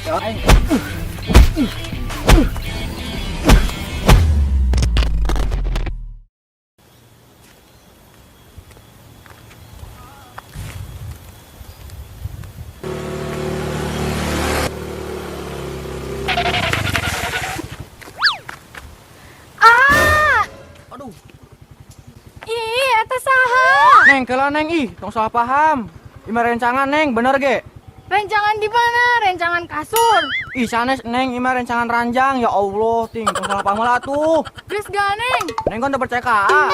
Aing. Ah! Aduh. Ih, eta saha? Neng, kela, Neng, ih, tong salah paham. Ima rencangan, Neng, bener ge. Rencangan di mana? Rencangan kasur. Ih, sanes, Neng, ima rencangan ranjang. Ya Allah, ting, tong salah paham lah tuh. Geus ganeng. Neng kan udah percaya ka Aa.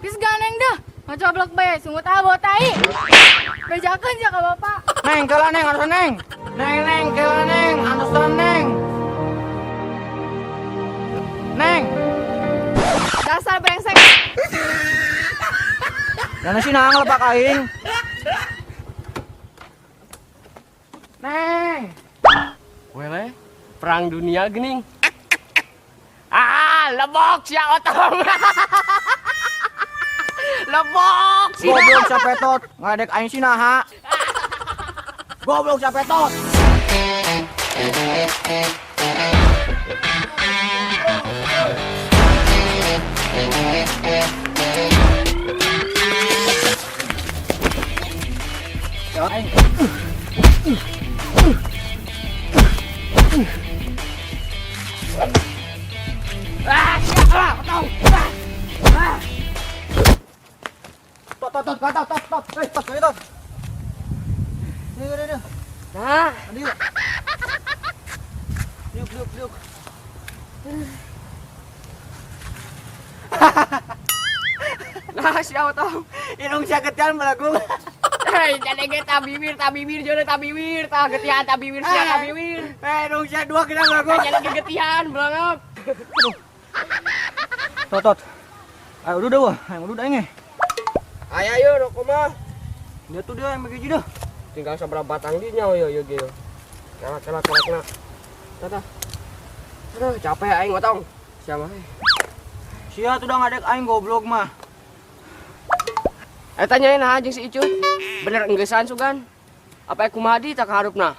Geus ganeng dah. Ngacoblok bae, sungut ah bawa tai. Bejakeun sia ka bapak. Neng, kela, Neng, anusan, Neng. Neng, Neng, kela, Neng, anusan, Neng. Neng. Dasar brengsek. Dana sih nang lepak aing. Neng. Wele, perang dunia gening. Ah, lebok sia otong. Lebok sia. Goblok sapetot, ngadek aing sih naha. Goblok sapetot. Aing. Ah, sia, ah, otong. Ah. Ah. Tot, tot, tot, tot, tot, tot. Eh, tot, tot, tot. Ini, ini, ini. Nah, Mandi yuk. Yuk, yuk, yuk. Nah, sia otong. Irung sia getian belagu. Hei, jadi ge tabibir, tabibir, jodoh tabibir, tah getihan tabibir sia tabibir. Eh, irung sia dua kita belagu. Jadi getihan belangap. Tot, tot. Ayo udah wah, ayo udah aing. Ayo ayo rokok mah. Dia tuh dia yang begitu dah. Tinggal seberapa batang di nyawa yo yo ge. Kelak kelak kelak kelak. Tata. Aduh, capek aing otong. Siapa? Sia tuh udah ngadek aing goblok mah. Eh tanyain aja si Icut. Bener enggesan sugan. Apa kumaha di tak harupna?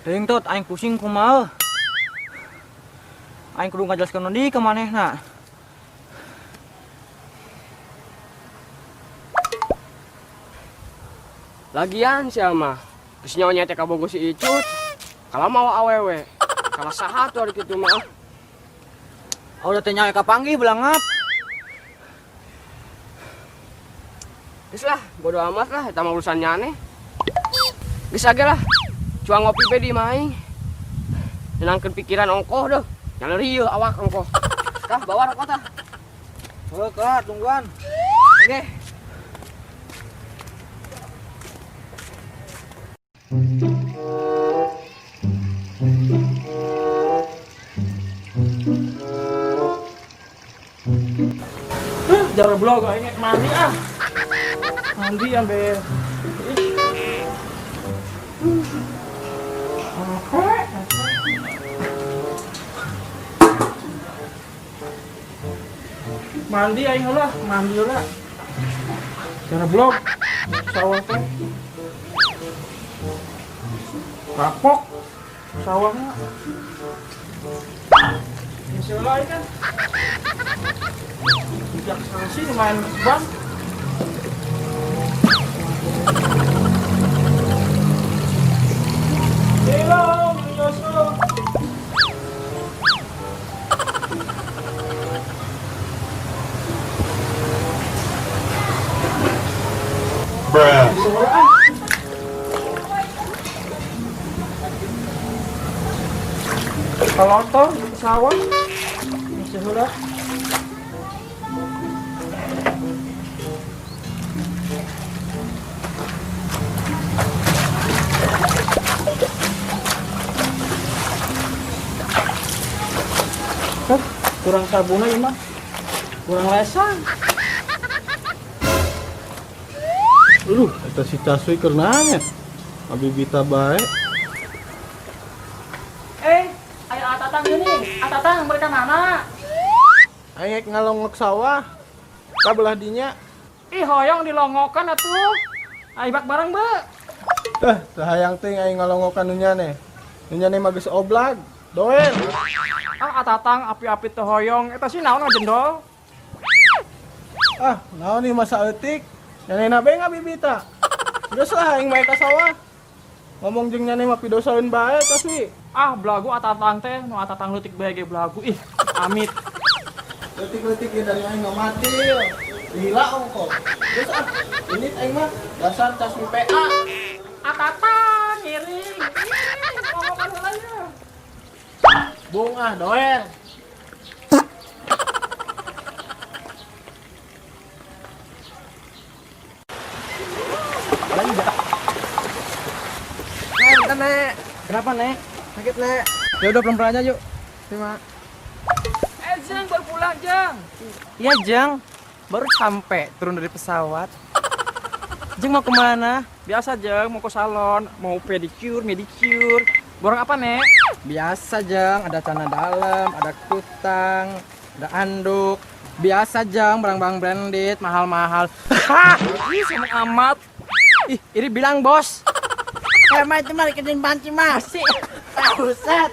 Teuing tot aing pusing kumaha. Aing kudu ngajelaskeun deui ka manehna. Lagian sia mah. Geus nyawa teh kabogo si Icut. Kalau mau awewe. Kalau saha tuh ari kitu mah. Oh, udah teh nyawa kapanggih belangap. Geus lah, bodo amat lah eta mah urusan nyane. Geus age lah. Cuang ngopi be di imah aing. Nenangkeun pikiran ongkoh deuh. Nyaleuri ieu awak ongkoh. Tah, bawa rokok tah. Heuh, kelar, tungguan. Oke. Jar blog aing mandi ah. Mandi ambil. Mandi aing heula, mandi heula. Cara blog sawah teh. Kapok sawahna. Geus heula aing kan. Bijak sih main ban. Hello, Yoso. Bruh. Kalau di sawah, masih heula. Hah, kurang sabunnya ini mah, kurang lesan. Aduh, eta si Casuy keur nanya. Abi bita bae. Eh, aya atatang gini, atatang mereka mana? Aing ngalongok sawah. Ka belah dinya. Ih, hoyong dilongokan atuh. Ayo bak barang be. Teu hayang teuing aing ngalongokan nu nyane. Nu nyane mah geus oblag, doer. Ah, atatang api-api teu hoyong, eta sih naon ngajendol? Ah, naon ieu masa eutik? Nyanena bae ngabibita. Geus lah aing mah ka sawah. Ngomong jeung nyane mah pidosaeun bae Caswi. Ah, belagu atatang teh, nu atatang leutik bae ge belagu. Ih, amit. Leutik-leutik ge dari aing ngamatil. Gila ongkoh. Geus ah, ini aing mah dasar Caswi PA. Atatang ngiring. Ngomongan heula ye. Bung ah doer. Nek, Nek. Kenapa, Nek? Sakit, Nek. Ya udah pelan-pelan aja yuk. Terima. Jeng baru pulang, Jeng. Iya, Jeng. Baru sampai turun dari pesawat. Jeng mau kemana? Biasa, Jeng, mau ke salon, mau pedicure, medicure. Borong apa, Nek? Biasa, Jeng. Ada celana dalam, ada kutang, ada anduk. Biasa, Jeng. Barang-barang branded, mahal-mahal. Ih, sombong amat. Ih, ini bilang, bos. Mah itu mah diketin banci masih. Buset.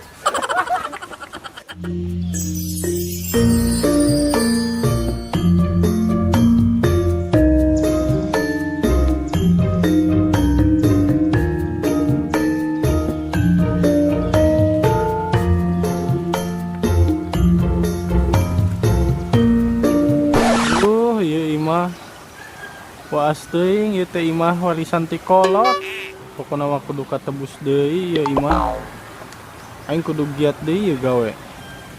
Ieu imah. Waas teuing ieu teh imah warisan ti kolot. Pokona mah kudu katebus deui ieu imah. Aing kudu giat deui ieu gawe.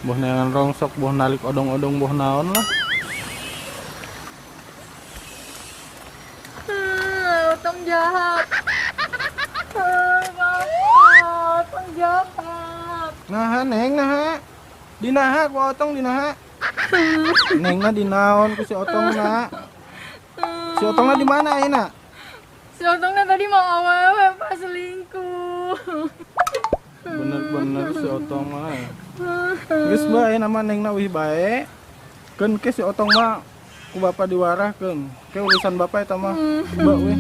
Boh neangan rongsok, boh nalik odong-odong, boh naon lah. Otong jahat. Bapak, otong jahat. Naha Neng, naha. Dinaha ku otong dinaha. Nengna dinaon ku si otongna. Si otongna di mana ayeuna? Si otongna tadi mau awewe pas selingkuh. Bener-bener si otong mah. Geus bae nama Nengna wih bae. Keun ke si otong mah ku bapak diwarahkeun. Ke urusan bapak eta mah. Ba weh.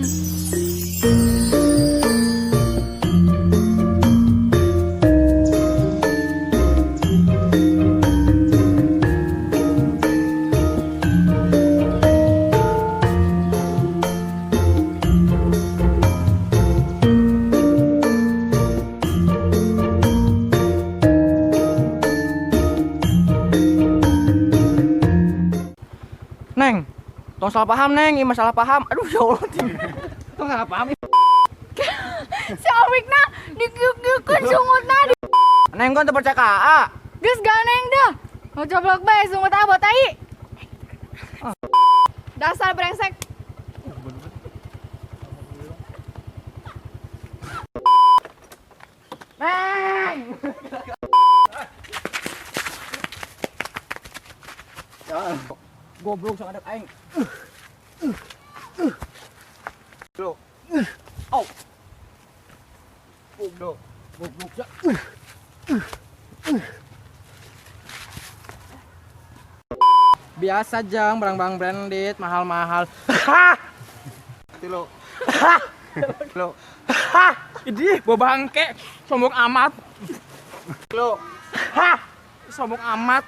Neng, tong salah paham, Neng. Ini masalah paham. Aduh, ya Allah. Tong salah paham. Si awikna dikiuk-kiukkeun sungutna di. Neng, gua teu percaya ka AA. Geus ganeng dah. Ngocoblok bae sungut abot tai. Dasar brengsek. Neng. Goblok sama anak aing. Bro. Au. Goblok. Goblok ya. Biasa, Jeng, barang-barang branded, mahal-mahal. Tilo. Tilo. Idih, bawa bangke, sombong amat. Tilo. Sombong amat.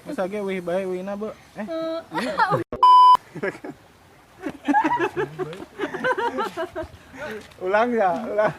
Masa ge wih bae wihna be. Ulang ya, ulang.